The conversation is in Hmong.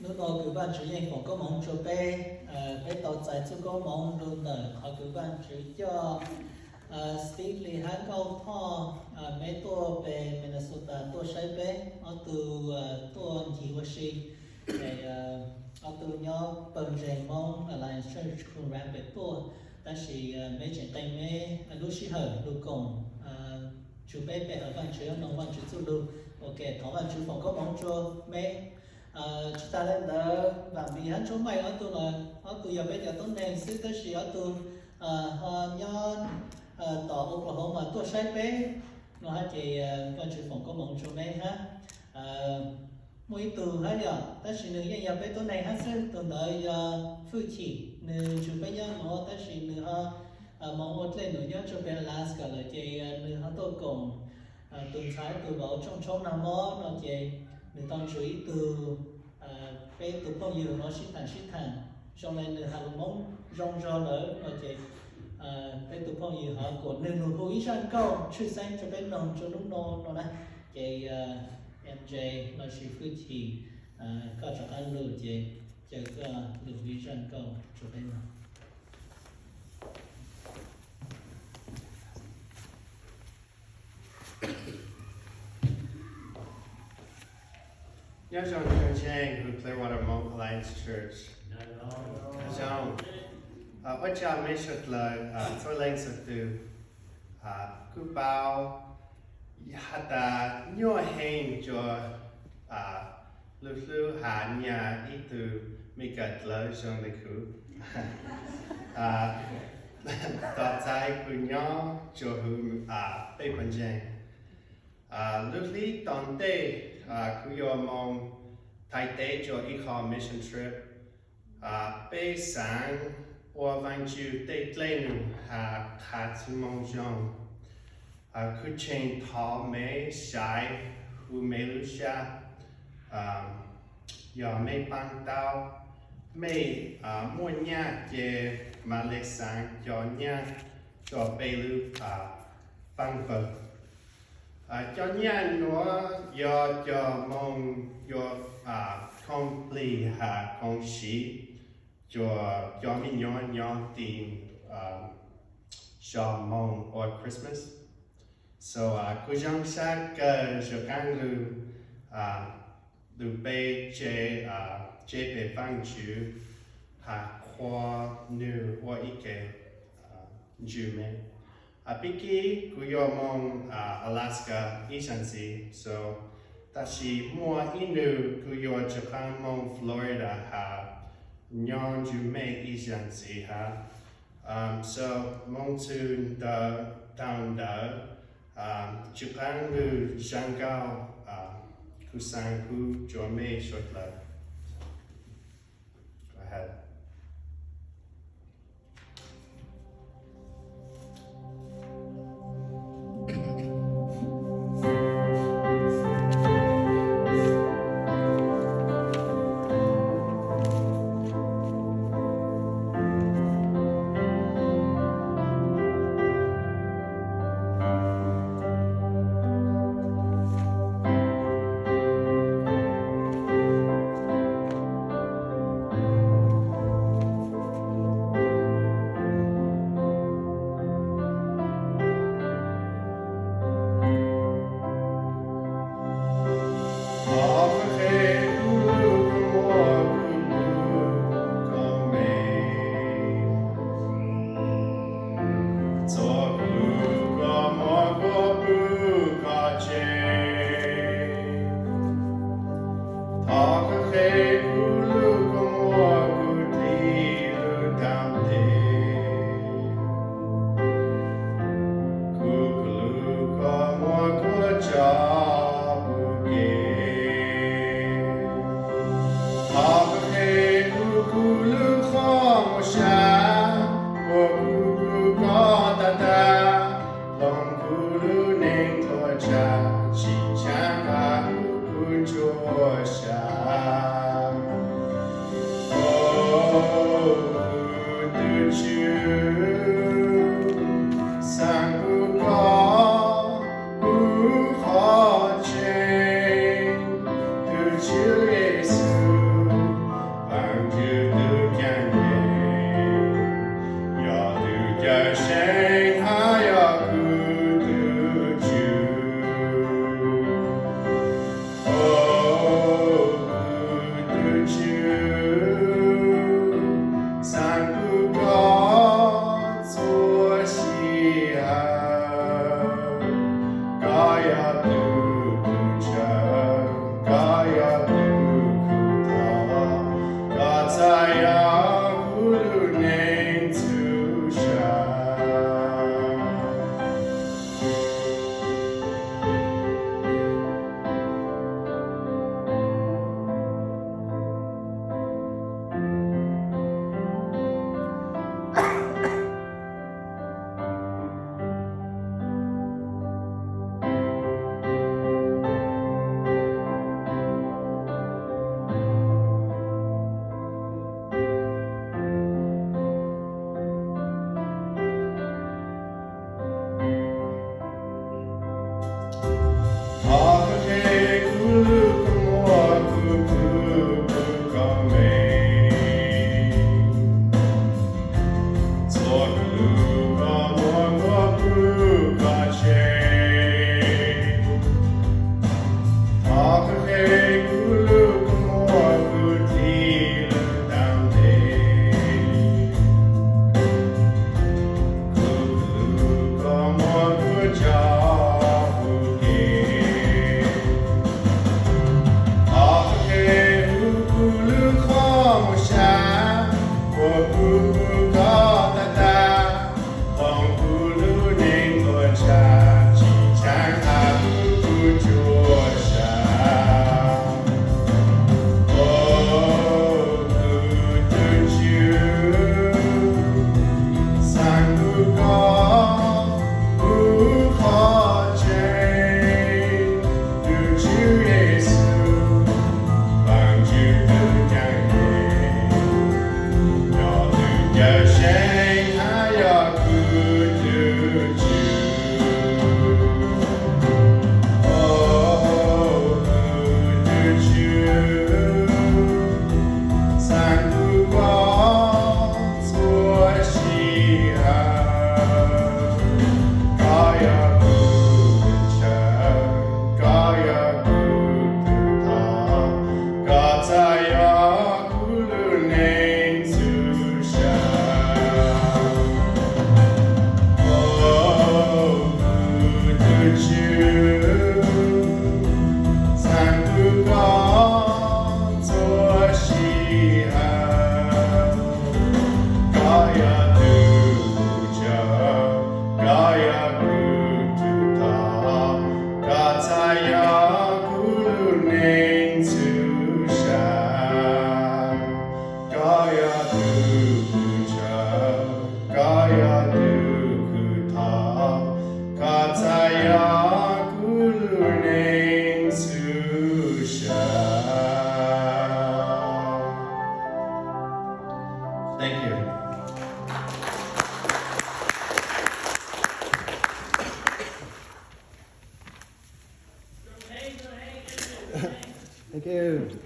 Hnub no kwv Vaajtswv yeej foom koob moov rua peb, peb tau txais txuj koob moov lug ntawm qhov kwv Vaajtswv coj Steve Lee hab Nkauj Thoj meb tuaj peg Minnesota tuaj saib peb. Ob tug tuaj ncig ua si, ob tug nyob pawg ntseeg Moob Alliance Church Coon Rapids tuaj, tab sis meb tseem qee meb lub sij hawm lug koom nrug peb pe hawm Vaajtswv, noog Vaajtswv txuj lug. Ok, thov Vaajtswv foom koob moov rua meb. Tsi taag le ntawd, Vam Lis hab Ntsuab Maij ob tug, ob tug yog peb cov tuab neeg xwb, tab sis ob tug ho nyob tom Oklahoma tuaj saib peb no hab ces Vaajtswv foom koob moov rua meb hab. Muaj ib tug hab yom, tab sis nwg yeej yog peb tuab neeg hab xwb, tug ntawd yog Fwj Chim, nwg nrug peb nyob nuav tab sis nwg ho moog ua dlej num nyob rua peg Alaska lawm ces nwg ho tuaj koom tug ntxhais tug vauv Tsooj Tshoob nag mob no ces nwg tau nrug ib tug peb tug phooj ywg nuav sib thaam sib thaam, zoo le nwg has lus Moob zoo zog lawm no ces peb tug phooj ywg ho kuas nwg lug hu ib zaj nkauj tshwj xeeb rua peb noog rua hnub no no na. Ces M J lossis Fwj Chim, koj rov qaab lug ces caw koj lug hu ib zaj nkauj rua peb noog. Nyob zoo ib tsoom ntseeg hu Clearwater Hmong Alliance Church. Nyob zoo, ua tsaug meb suav dlawg txhua leej txhua tug. Kuv paub has tas nyuaj heev rua lub hlub has nyag ib tug me kawm dlawg zoo le kuv. Tos txais kuv nyob rua huv peb pawg ntseeg. Lub hli tom ntej kuv yuav moog Thaib teb rua ib qho mission trip. Peb xaav ua Vaajtswv tej dlej num has qha tsi moo zoo. Kuv tseem thov meb saib huv meb lub sab, yog mej paab tau, mej muaj nyaj ces mam le xaav cov nyaj rua peb lub paab pawg. Cov nyaj nuav yog cov moog yuav khoom plig has khoom siv rua cov me nyuam nyob tim zog moog ua Christmas. So kuv zoo sab kawg rua qaab lug lug peb tsev, tsev peg Vaajtswv has qhuas nwg ua ib ke ntswg mej. Pib kib kuv yuav moog Alaska ib zag ntxiv, so tab sis muaj ib nub kuv yuav rov qaab moog Florida has nyob ntswg mej ib zag ntxiv hab. So moog txug ntawd, taag ntawd, rov qaab lug zaj nkauj kuv xaav hu rua mej suav dlawg. Thov koj qhia kuv lub kua muag kuv dlig lub tau tes. Kuv, kuv lub kua muag kuv tso pub kev. Thov koj qhia kuv, kuv lub qhov muag sab, ua kuv, kuv koj tag tag, hloov kuv lub neej tuaj tsam, tsim tsaav qab huv kuv ntsuab sab. Kheej,